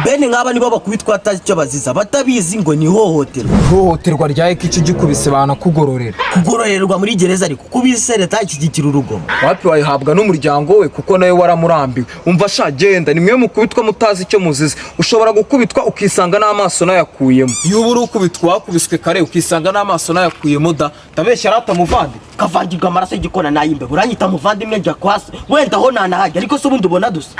Bene nk'aba nibo bakubitwa batazi icyo baziza, batabizi ngo ni ihohoterwa. Ihohoterwa rya iki gikubise banakugororera. Kugororerwa muri gereza, ariko kubise leta ishyigikira urugomo. Wapi, wayihabwa n'umuryango we kuko nawe waramurambiwe. Umva sha, genda, ni mwe mukubitwa mutazi icyo muzize. Ushobora gukubitwa ukisanga n'amaso nayakuyemo. Iyo uba uri ukubitwa wakubiswe kare, ukisanga n'amaso nayakuyemo da. Ndabeshya rata muvandi? Kavangirwa amaraso y'igikona n'ay'imbeba, uranyita muvandimwe? Njya kwasi wenda aho nanahajya, ariko se ubundi ubona dusa?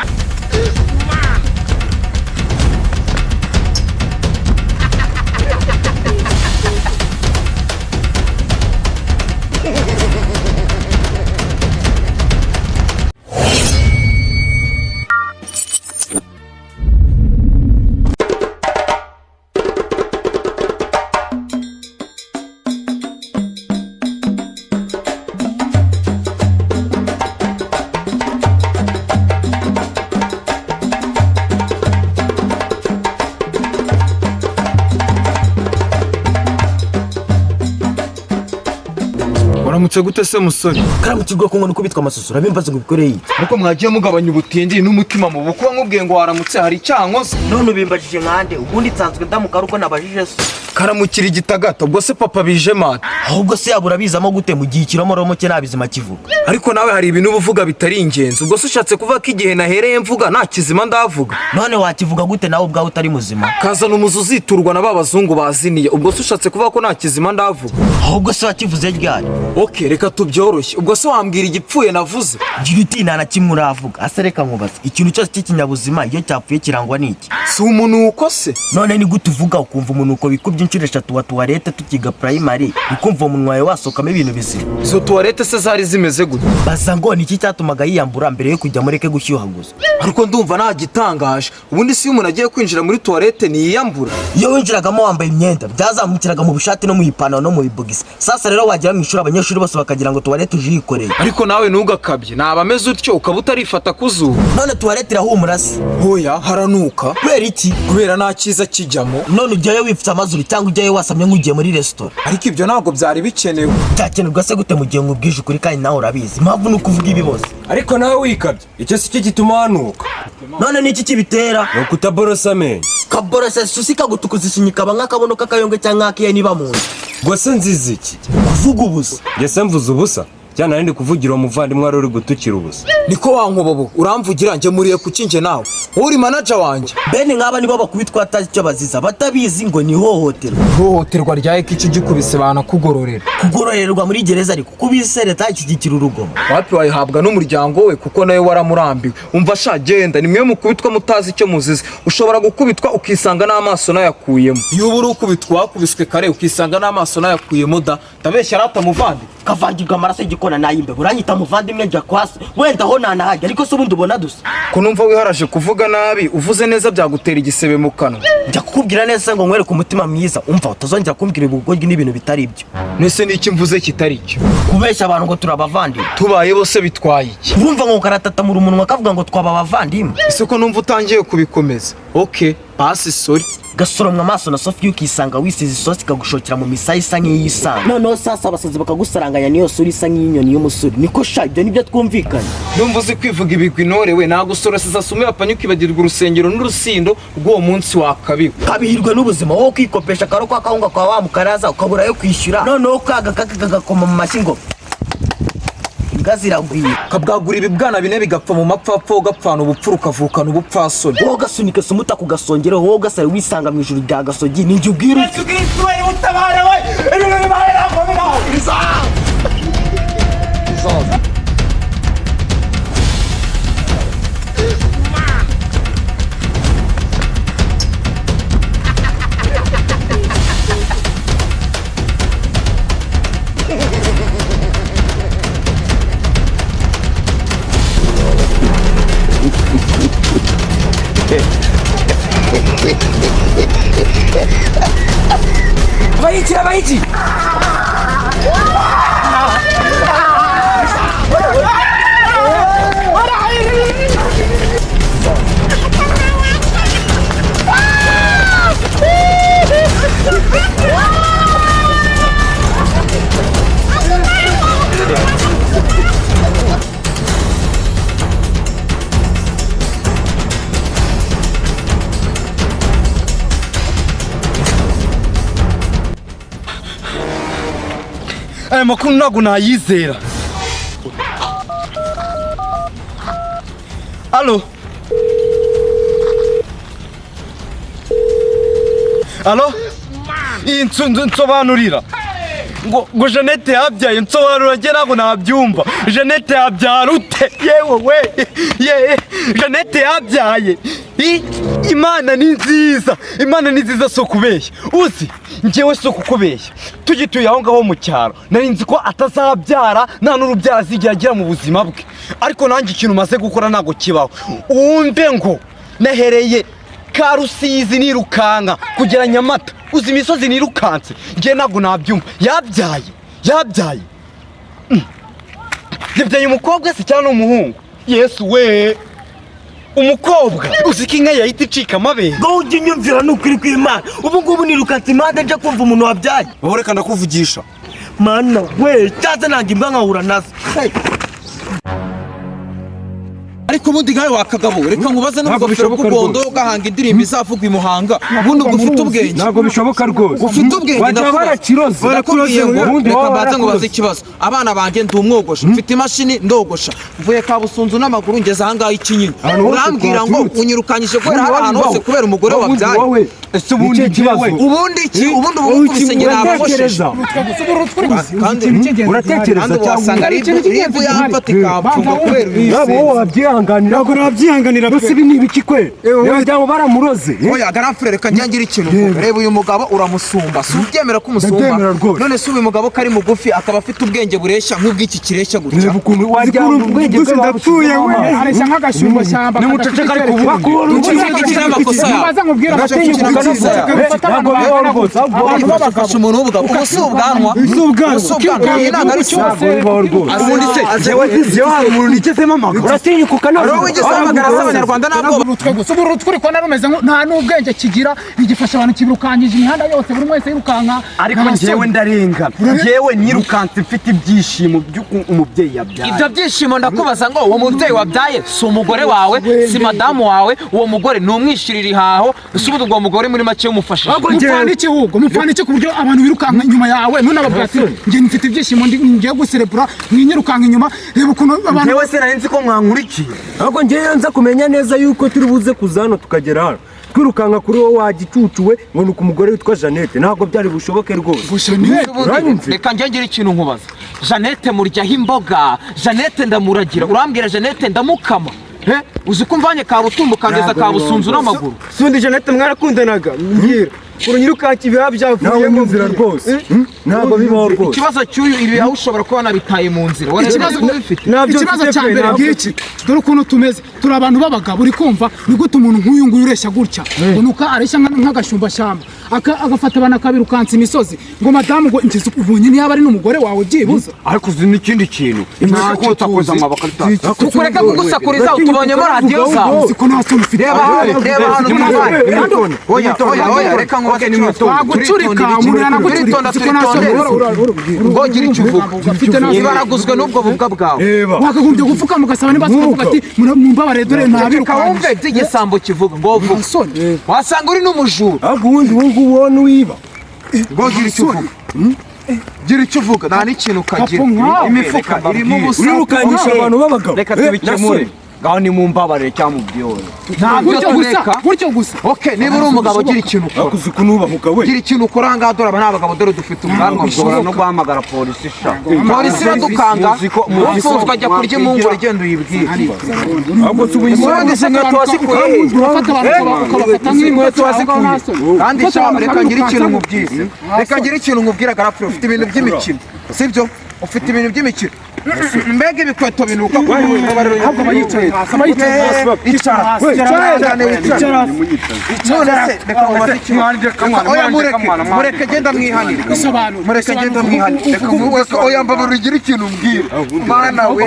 Uramutse gute se musore? Karamukirwa ku nkoni ukubitwa amasuso, urabimbaza ngo ubikoreye iki? Ariko mwagiye mugabanya ubutindi n'umutima mubi. Kuba nkubwiye ngo waramutse, hari icyaha nkoze? None ubimbajije nkande? Ubundi nsanzwe ndamuka ari uko nabajije so. Karamukira igitagata. Ubwo se papa bije mata? Ahubwo se yaba urabizamo gute mu gihe ikiromoromo cye nta bizima kivuga? Ariko nawe hari ibintu uba uvuga bitari ingenzi. Ubwo se ushatse kuvuga ko igihe nahereye mvuga nta kizima ndavuga? None wakivuga gute nawe ubwawe utari muzima? Kazana umuzi uziturwa na ba bazungu baziniye. Ubwo se ushatse kuvuga ko nta kizima ndavuga? Ahubwo se wakivuze ryari? Ok, reka tubyoroshye. Ubwo se wambwira igipfuye navuze? Gira uti nta na kimwe uravuga. Ase reka nkubaze, ikintu cyose cy'ikinyabuzima iyo cyapfuye kirangwa n'iki? Si umunuko se? None ni gute uvuga ukumva umunuko wikubye inshuro eshatu wa tuwarete tukiga primary, ukumva umunwa wawe wasohokamo ibintu bizima? Izo tuwarete se zari zimeze gute? Baza ngo ni iki cyatumaga yiyambura mbere yo kujya mureke gushyuhaguza. Ariko ndumva nta gitangaje. Ubundi se iyo umuntu agiye kwinjira muri tuwarete ntiyiyambura? Iyo winjiragamo wambaye imyenda, byazamukiraga mu bishati no mu ipantaro no mu bibogisi. Sasa rero wagera mu ishuri, abanyeshuri bose bakagira ngo tuwarete uje uyikoreye. Ariko nawe ntugakabye, naba ameze utyo ukaba utarifata ku zuba. None tuwarete irahumura se? Hoya, haranuka. Kubera iki? Kubera nta cyiza kijyamo. None ujyayo wipfutse amazuru cyangwa ujyayo wasamye nk'ugiye muri resitora? Ariko ibyo ntabwo byari bikenewe. Byakenerwa se gute mu gihe nkubwije ukuri kandi nawe urabizi impamvu ni ukuvuga ibi bose? Ariko nawe wikabye, icyo si cyo gituma hanuka. None ni iki kibitera? Ni ukutaborosa amenyo. Kaborose susi kagutukuza ishinya ikaba nk'akabono k'akayonge cyangwa nk'ak'iye niba mu nzu. Ubwo se nziza iki? Kuvuga ubusa. Njye se mvuze ubusa cyane? Nari ndi kuvugira uwo muvandimwe wari uri gutukira ubusa. Niko wankobobo uramvugira njye muriye kuki? Njye nawe wowe uri manager wanjye. Bene nk'aba nibo bakubitwa batazi icyo baziza, batabizi ngo ni ihohoterwa. Ihohoterwa rya iki gikubise banakugororera. Kugororerwa muri gereza, ariko kubise leta ishyigikira urugomo. Wapi, wayihabwa n'umuryango we kuko nawe waramurambiwe. Umva sha, genda, ni mwe mukubitwa mutazi icyo muzize. Ushobora gukubitwa ukisanga n'amaso nayakuyemo. Iyo uba uri ukubitwa wakubiswe kare, ukisanga n'amaso nayakuyemo da. Ndabeshya rata muvandi? Kavangirwa amaraso y'igikona n'ay'imbeba, uranyita muvandimwe? Njya kwasi wenda aho nanahajya, ariko se ubundi ubona dusa? Ko numva wiharaje kuvuga nabi, uvuze neza byagutera igisebe mu kanwa. Njya kukubwira neza ngo nkwereke umutima mwiza. Umva, utazongera kumbwira ubugoryi n'ibintu bitari ibyo. Nese n'iki mvuze kitari cyo? Kubeshya abantu ngo turi abavandimwe. Tubaye bose bitwaye iki? Urumva ngo karatatamura umunwa kavuga ngo twaba abavandimwe. Ese ko numva utangiye kubikomeza? Ok, basi sorry. Gasoromwa amaso na sofiya, ukisanga wisize isosi ikagushokera mu misaya isa nk'iy'isanga. Noneho sasa abasazi bakagusaranganya n'iyo sura isa nk'iy'inyoni y'umusuri. Niko sha, ibyo nibyo twumvikanye. Ndumva uzi kwivuga ibigwi intore we. Nagusoroseza sume yapanye, ukibagirwa urusengero n'urusindo rw'uwo munsi wakabiwe. Kabihirwe n'ubuzima, wowe ukikopesha akaro kwa kawunga kwa wa mukaraza, ukabura yo kwishyura, noneho kaga kaka kagakoma mu mashyi ngo imbwa ziragwira. Kabwagura ibibwana bine bigapfa mu mapfapfa, ugapfana ubupfura ukavukana ubupfasoni. Wowe ugasunika sumuta ku gasongero, wowe ugasara wisanga mu ijuru rya gasogi. Ninjye ubwira uti Aya makuru ntabwo nayizera. Allo, allo, iyi nzu nsobanurira ngo Jeannette yabyaye. Nsobanura, njye ntabwo nabyumva. Jeannette yabyara ute? Yewe we, ye Jeannette yabyaye. Imana ni nziza, Imana ni nziza, si ukubeshya. Uzi njyewe, si ukukubeshya, tugituye aho ngaho mu cyaro nari nzi ko atazabyara, nta n'urubyaro azigera agira mu buzima bwe. Ariko nanjye ikintu maze gukora ntabwo kibaho. Wumve ngo nahereye Karusizi nirukanka kugera Nyamata. Uzi imisozi nirukanse? Njye ntabwo nabyumva. Yabyaye, yabyaye. Yabyaye umukobwa se cyangwa ni umuhungu? Yesu we, umukobwa! Uzi ko inka yahita icika amabere? Ngo ujye unyumvira, ni ukuri kw'Imana, ubu ngubu nirukanse impande nje kumva umuntu wabyaye. Wowe reka ndakuvugisha. Mana we, cyaza nanjye imbwa nkahura nazo. Hey. Ariko ubundi nkawe wakagabo, reka nkubaze, Ntabwo n'ubugofero bishoboka bw'ugondo rwose. ugahanga indirimbo izavugwa i Muhanga, ubundi ubwo ufite ubwenge? Ntabwo bishoboka rwose. Ufite ubwenge? Wajya Ndakubaza. barakiroze. Ndakubwiye ngo Ubundi reka waba mbanze nkubaze warakuroze. ikibazo. Abana banjye, ndi umwogosha, mfite imashini ndogosha, mvuye Kabusunzu n'amaguru ngeze ahangaha Ikinyinya. Ahantu hose Urambwira ngo twaturutse. unyirukanyije kubera hari ahantu hose kubera umugore Ubundi wabyaye? wowe Ese ubundi Ni ikihe kibazo? Ubundi iki? Ubundi ubu gukubise njye nabogosheje. Uratekereza? Kandi Uratekereza kandi cyangwa wasanga ari ivu yamfata ikamfunga kubera uyu Yaba wowe wabyihanganira? Ntabwo nabyihanganira. Gusa ibi ni ibiki kwe? Reba ngo baramuroze. Oya garafure, reka njye ngira ikintu mvuga. Reba uyu mugabo, uramusumba, si ubyemera ko umusumba? Ndabyemera rwose. None se uyu mugabo ko ari mugufi, akaba afite ubwenge bureshya nk'ubw'iki kireshya gutya? Reba ukuntu wagira ngo ubwenge bwe Gusa ndapfuye we. Areshya nk'agashyumbashyamba. Nimuceceke ariko ubundi. Uceceke n'amakosa yawe. Nibaza nkubwire. Uratinyuka ukanavuga. Ufata abantu Ntabwo bibaho bangana rwose. gutya, abantu b'abagabo. Ufashe umuntu w'ubugabo, ubu si ubwanwa? Si ubwanwa. Ubu si ubwanwa, iyi ntabwo ari Ntabwo bibaho rwose. Ubundi se njyewe hari umuntu nigezemo amaguru? Uratinyuka ukanavuga. Wowe wigeze uhamagara se Abanyarwanda ntabwo? Urutwe gusa, ubu urutwe uri kubona rumeze nta n'ubwenge kigira, bigifasha abantu, kibirukanyije imihanda yose, buri wese yirukanka. Ariko Nta njyewe soni. ndarengana, njyewe nirukanse mfite ibyishimo by'uko umubyeyi yabyaye. Ibyo byishimo, ndakubaza ngo uwo mubyeyi wabyaye si umugore wawe, si madamu wawe? Uwo mugore ni umwishyurira ihaho? Ese ubundi ubwo mugore muri make umufashije? Mupfana iki ahubwo? Mupfana iki ku buryo abantu birukanka inyuma yawe? None ababwira ati njye mfite ibyishimo, ngiye guserebura, mwinyirukanka inyuma. Reba ukuntu abantu Njyewe se nari nzi ko mwankurikiye? Ahubwo ngewe nza kumenya neza yuko turi buze kuza hano tukagera hano twirukanka kuri wowe wagicucuwe ngo ni umugore witwa Jeannette, ntabwo byari bushoboke rwose. Jeannette? Uranyumvira? Reka njye ngira ikintu nkubaza. Jeannette muryaho imboga, Jeannette ndamuragira, urambwira Jeannette ndamukama? He, uzi ko umvanye Kabutumba ukangeza Kabusunzu n'amaguru? Sundi Jeannette mwarakundanaga? Mbwira urunyirukanka ibihaha Nawe byavuyemo. nyumvira rwose. Ntabwo bibaho rwose. Ikibazo cy'uyu, ibi aho ushobora kuba wanabitaye mu nzira. Wari Ikibazo- ubifite. Ntabyo Ikibazo mfite cya pe, mbere ntabyo. ngiki: dore ukuntu tumeze, turi abantu b'abagabo, uri kumva? Ni gute umuntu nk'uyu nguyu ureshya gutya, ngo nuko areshya nk'agashumbashyamba, agafata abantu akabirukansa imisozi, ngo madamu, ngo ngize ubonye niba ari n'umugore wawe byibuze? Ariko uzi n'ikindi kintu? Ntacyo utakoze tuzi. amaboko. Kukureka kugusakuriza, utubonyemo radiyo zawe. Uzi ko nta soni ufite? Reba hano, reba hano tubaye. Oya, oya, oya, reka nkubaze ikibazo. Wagucurika, umuntu yanagucurika. Turitonda, Uzi ko nta soni? turitonde. Ngo gira icyo uvuga. Ufite nta soni. Niba naraguzwe n'ubwo bubwa bwawe, Reba. Wakagombye gupfukama ugasaba niba tukavuga ati mumbabarire, dore reka ntabirukanyije. wumve iby'igisambo kivuga ngo vuga. Nta soni. Wasanga uri n'umujura. Ahubwo ubundi ubu ngubu wowe n'uwiba. Ngo gira icyo uvuga, gira icyo uvuga, nta n'ikintu ukagira. Kapo nkawe. Imifuka irimo ubusa. Urirukanisha abantu b'abagabo. Reka tubikemure. Ngaho nimumbabarire cyangwa mubyihore. Ntabyo Gutyo gusa? tureka. Gutyo gusa? Okay, niba uri umugabo gira ikintu ukora. Akuze ukuntu we. Gira ikintu ukora ahangaha. Dore aba ni abagabo, dore dufite ubwanwa. Ushobora no guhamagara polisi sha. Polisi iradukanga. Muzi ko- muzi ko Ufunzwe ajya kurya impungure, genda uyibwire. Ahubwo si ubu Ubundi izi nkweto wazikuye he? Urafata abantu ukabafata Izi nk'imbwa nkweto aho ngaho, wazikuye? nta soni. Kandi Ufata sha, abantu reka ngire ikintu ukabirukansa. nkubwire, reka ngire ikintu nkubwira. Garafure, ufite ibintu by'imikino, sibyo? Ufite ibintu by'imikino. Mbega ibikweto binuka! Ahubwo aba yicaye hasi, aba yicaye hasi. Icara hasi, cyane, wicara. None se reka nkubaze ikintu. Oya, mureke, mureke, genda mwihanire. Bisobanure. Mureke, genda mwihanire. Reka, oya, mbabarira, ugire ikintu umbwira. Mana we!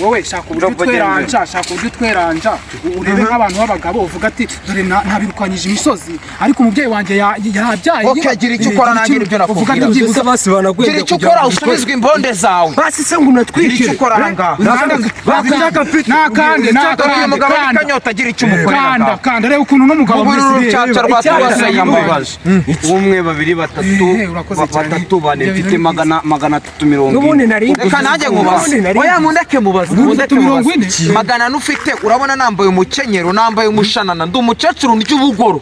Wowe shaka uburyo utweranja, shaka uburyo utweranja, urebe nk'abantu b'abagabo, uvuga ati dore ntabirukanyije imisozi, ariko umubyeyi wanjye yabyaye. Okay, gira icyo ukora, nanjye nibyo Uvuga ati nakubwira. byibuze basi banaguye. Gira icyo ukora. Usubizwe imbonde zawe. Basi se ngo unatwikire. Gira icyo ukora aha ngaha. Icyaka mfite. Nakande. Dore uyu Nakande. mugabo ari Kanda. kanyota, agira icyo umukorera Kanda. ngaha. Kanda, reba ukuntu n'umugabo Ubu ameze. urucaca Reba. rwatubaseye imbabazi. Umwe, babiri, batatu, Eh, urakoze cyane. batatu, bane. Ibyo Mfite bintu ni 340. N'ubundi nari Reka nanjye nkubaze. N'ubundi nari Oya, mundeke mubaze. Ubundi Mundeke 340? mubaze. 400 ufite, urabona nambaye umukenyero, nambaye umushanana, ndi umukecuru, ndya ubugoro.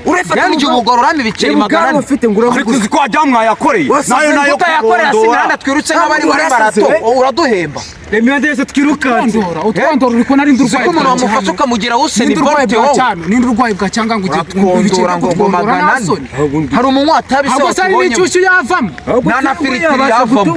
Urefata. Ndya ubugoro, urampa ibiceri 400. Ufite ngo Ariko uravuga. uzi ko wajya mwayakoreye nayo nayo Utayakorera si imihanda twirutse nk'abari muri Warasaze, marato. we. Uraduhemba. Imihanda yose twirukanse. Utwondora, utwondora, uri kubona ari Uzi urwayi ko umuntu wamufasha ukamugira Usain ninde urwaye Bolt bwa wowe? cyami? Ninde urwaye bwa cyangwa ngo ujye Uratwondora ngo 400? Hari umunywa watabi se Ahubwo se hari watubonyemo? n'inshyushyu yavamo? Nta na firiti yavamo.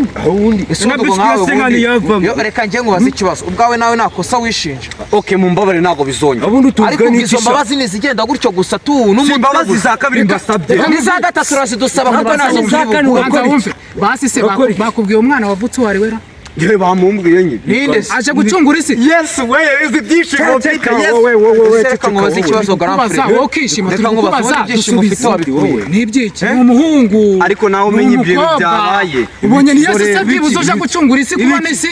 Ese Na ubu biswi nkawe ya senkani ubundi- yavamo. Yo, reka njye nkubaze ikibazo. Ubwawe nawe nakosa wishinja? Okay, mumbabare, ntabwo bizongera. Ubundi utunzwe Ariko ubwo n'iki izo sha? mbabazi ntizigenda gutyo gusa tu Si imbabazi za kabiri mbasabye. N'iza gatatu urazidusaba kuko nazo Iza kane turi buguhe. Banza wumve basi se. Bakora iki? Bakubwiye umwana wavutse uwo ari wera? Yewe, bamumbwiye nyine. Ninde se? Aje gucungura isi. Yesu we, izi byishimo mfite. Ceceka Yesu. wowe, wowe, wowe. Ese reka nkubaze ikibazo, Kubaza Grand. wowe ukishima. Reka Turi nkubaze, kukubaza, ubundi ibyishimo ufite dusubize. wabikuye? Ni ibyiki? Ni umuhungu? Ariko nawe Ni umenye ibintu umukobwa? byabaye. Ubonye ni Yesu Dore se byibuze uje gucungura isi, kubona isi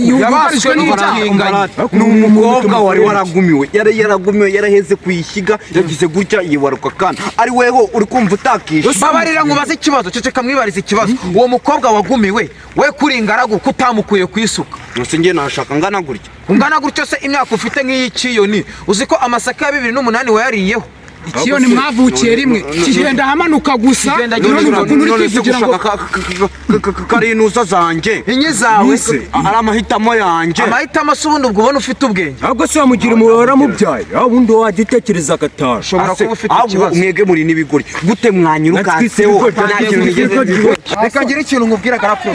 yugarijwe n'ibyaha? Ni umukobwa wari waragumiwe, yari yaragumiwe, yaraheze ku ishyiga, yagize gutya yibaruka akana. Ari weho uri kumva utakisha. Babarira nkubaze ikibazo. Ceceka mwibarize ikibazo. Uwo mukobwa wagumiwe, we kuri ingaragu, kutamukuye ku isuka? Nose njye nashaka ngana gutya? Ungana gutyo se, imyaka ufite nk'iy'ikiyoni, uzi ko amasaka ya 2008 wayariyeho? Ikiyoni mwavukiye rimwe kigenda ahamanuka gusa. Kigenda None gicurama. ukuntu uri None se kwivugira ngo gushaka karinuza zanjye Inyi zawe se? Ari amahitamo yanjye. Amahitamo se? Ubundi ubwo ubona ufite ubwenge? Ahubwo se wamugira umubare waramubyaye, aho ubundi wajya utekereza agatanu. Ushobora kuba ufite Ahubwo ikibazo. mwege muri n'ibigori gute mwanyirukanseho? Natwe Nta kintu nigeze. Reka ngire ikintu nkubwira, garapfu.